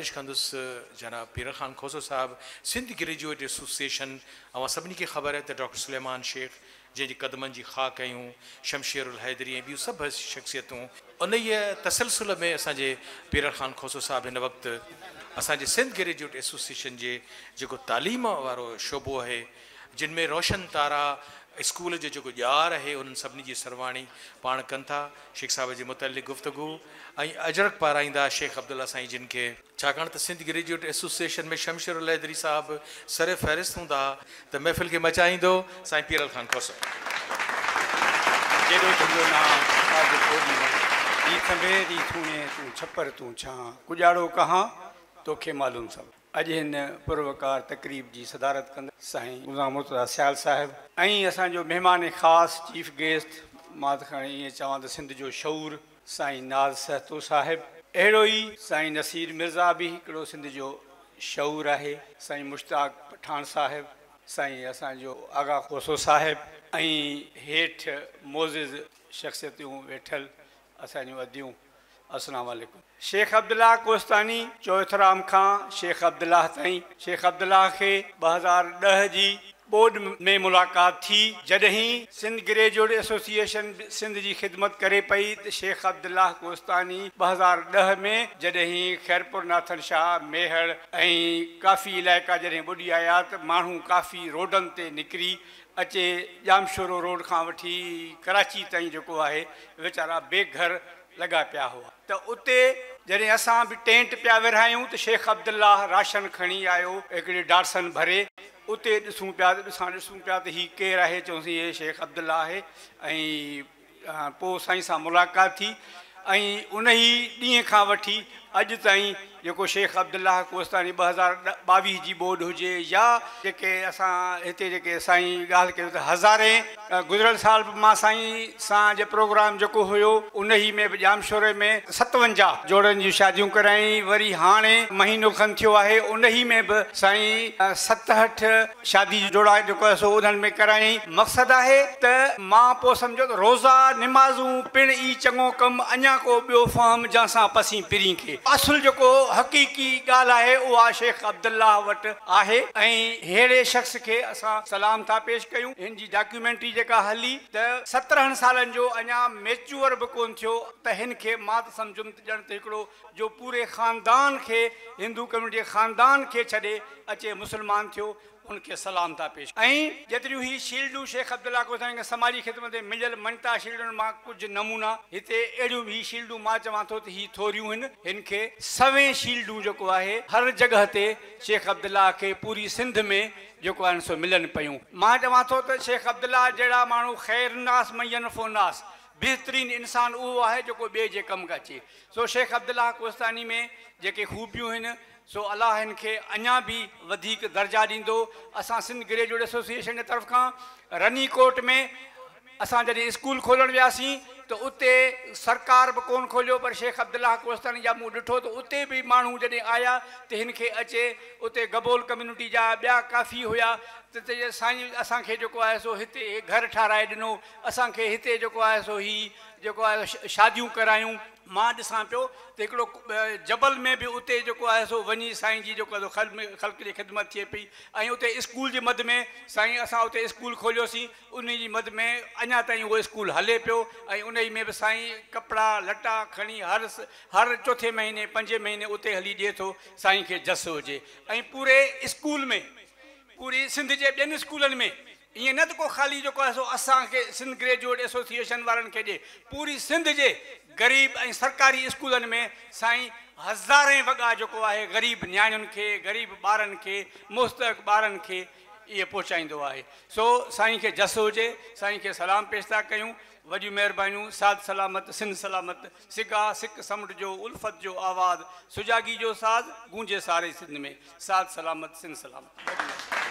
گذارش ڪندس جناب پيرل خان کوسو صاحب، سنڌ گريجوئيٽ ايسوسيئيشن، اوهان سڀني کي خبر آهي ته ڊاڪٽر سليمان شيخ جنهن جي قدمن جي خاڪ آهيون، شمشير الحيدري ۽ ٻيون سڀ شخصيتون، انهيء تسلسل ۾ اسان جي پيرل خان کوسو صاحب هن وقت اسان جي سنڌ گريجوئيٽ ايسوسيئيشن جي جيڪو تعليم وارو شعبو آهي، جن ۾ روشن تارا اسڪول جو جيڪو ڄار آهي، انهن سڀني جي سرواڻي پاڻ ڪن ٿا. شيخ صاحب جي متعلق گفتگو ۽ اجرڪ پارائيندا شيخ عبدالله سائين جن کي. ڇاڪاڻ ته سنڌ گريجوئيٽ ايسوسيئيشن ۾ شمشير الحيدري صاحب سر فهرست هوندا ها ته محفل کي مچائيندو سائين پيرل خان کوسو. جيڏو تنهنجو نانء صادق اوڏي وڻ. ري ٿنڀي ري ٿوڻي تون ڇپر تون ڇانء. ڪڄاڙو ڪهان توکي معلوم سڀ. اڄ هن پروقار تقريب جي صدارت ڪندڙ سائين غلام مرتضيٰ سيال صاحب ۽ اسان جو مهمان خاص چيف گيسٽ مان ته کڻي ائين چوان ته سنڌ جو شعور سائين ناز سهتو صاحب، اهڙو ئي سائين نصير مرزا به هڪڙو سنڌ جو شعور آهي، سائين مشتاق پٺاڻ صاحب، سائين اسان جو آغا کوسو صاحب ۽ هيٺ معزز شخصيتون ويٺل اسان جون اديون السلام عليڪم. شيخ عبدالله ڪوهستاني چوئٿرام کان شيخ عبدالله تائين، شيخ عبدالله کي 2010 جي ٻوڏ ۾ ملاقات ٿي، جڏهين سنڌ گريجوئيٽ ايسوسيئيشن سنڌ جي خدمت ڪري پئي ته شيخ عبدالله ڪوهستاني 2010 ۾ جڏهين خيرپور ناٿن شاهه، ميهڙ ۽ ڪافي علائقا جڏهين ٻڏي آيا ته ماڻهو ڪافي روڊن تي نڪري اچي ڄامشورو روڊ کان وٺي ڪراچي تائين جيڪو آهي ويچارا بي گهر لڳا پيا هئا ته اتي جڏهن اسان به ٽينٽ پيا ورهايون ته شيخ عبدالله راشن کڻي آيو هڪڙي ڊاٽسن ڀري اتي ڏسون پيا ته ڏسان ڏسون پيا ته هي ڪير آهي چيوسين هي شيخ عبدالله آهي ۽ پوء سائين سان ملاقات ٿي ۽ انهي ڏينهن کان وٺي اڄ تائين جيڪو شيخ عبدالله ڪوهستاني 2022 جي ٻوڏ هجي يا جيڪي اسان هتي جيڪي سائين ڳالهه ڪيو ته هزارين گذريل سال به مان سائين سان جي پروگرام جيڪو هيو انهي ۾ به ڄامشوري ۾ 57 جوڙن جون شاديون ڪرايائين وري هاڻي مهينو کن ٿيو آهي انهي ۾ به سائين 67 شادي جوڙا جيڪو آهي سو انهن ۾ ڪرايائين. مقصد آهي ته مان پوء سمجهيو ته روزا نمازون پڻ ئي چڱو ڪم اڃا ڪو ٻيو فهم جنهن سان پسين پرين کي. اصل جيڪو حقيقي ڳالهه آهي اها شيخ عبدالله وٽ آهي ۽ ههڙي شخص کي اسان سلام ٿا پيش ڪيون. هن جي ڊاڪيومينٽري جيڪا هلي ته 17 سالن جو اڃا ميچوئر به ڪونه ٿيو ته هن کي مان ته سمجهيم ته ڄڻ ته هڪڙو جو پوري خاندان کي هندو ڪميونٽي جي خاندان کي ڇڏي اچي مسلمان ٿيو ان کي سلام ٿا پيش ۽ جيتريون هي شيلڊون شيخ عبدالله ڪوهستاني کي سماجي خدمت ۾ مليل مڃتا شيلڊن مان ڪجهه نمونا هتي اهڙيون هي شيلڊون مان چوان ٿو ته هي ٿوريون هن هن کي سوين شيلڊون جيڪو آهي هر جڳهه تي شيخ عبدالله کي پوري سنڌ ۾ جيڪو آهن سو ملن پيون مان چوان ٿو ته شيخ عبدالله جهڙا ماڻهو خير الناس من ينفع الناس بهترين انسان اهو آهي جيڪو ٻئي جي ڪم اچي سو شيخ عبدالله ڪوهستاني ۾ جيڪي خوبيون هن سو الله هن کي اڃا به وڌيڪ درجا ڏيندو. اسان سنڌ گريجوئيٽ ايسوسيئيشن جي طرف کان رني ڪوٽ ۾ اسان جڏهن اسڪول کولڻ وياسين ته اتي سرڪار به ڪونه کوليو پر شيخ عبدالله ڪوهستاني جا مون ڏٺو ته اتي به ماڻهو جڏهن آيا ته هن کي اچي اتي گبول ڪميونٽي جا ٻيا ڪافي هيا ته سائين اسان کي جيڪو آهي سو هتي گهر ٺهرائي ڏنو اسان کي هتي جيڪو آهي سو هي جيڪو آهي شاديون ڪرايون. مان ڏسان پيو ته هڪڙو جبل ۾ به اتي جيڪو آهي سو وڃي سائين جي جيڪو آهي سو خلق جي خدمت ٿئي پئي ۽ اتي اسڪول جي مد ۾ سائين اسان اتي اسڪول کوليوسين انهي جي مد ۾ اڃا تائين اهو اسڪول هلي پيو ۽ انهي ۾ به سائين ڪپڙا لٽا کڻي هر هر چوٿين مهيني پنجين مهيني اتي هلي ڏئي ٿو سائين کي جس هجي ۽ پوري اسڪول ۾ پوري سنڌ جي ٻين اسڪولن ۾ ائين نه ته ڪو خالي جيڪو آهي سو اسان کي سنڌ گريجوئيٽ ايسوسيئيشن وارن کي ڏي، پوري سنڌ جي غريب ۽ سرڪاري اسڪولن ۾ سائين هزارين وڳا جيڪو آهي غريب نياڻين کي، غريب ٻارن کي، مستحق ٻارن کي اهي پهچائيندو آهي. سو سائين کي جس هجي، سائين کي سلام پيش ٿا ڪيون. وڏيون مهربانيون. ساٿ سلامت، سنڌ سلامت. سگا سڪ سمنڊ جو، الفت جو آواز، سجاڳي جو ساز، گونجي ساري سنڌ ۾. ساٿ سلامت، سنڌ سلامت. وڏيون مهربانيون.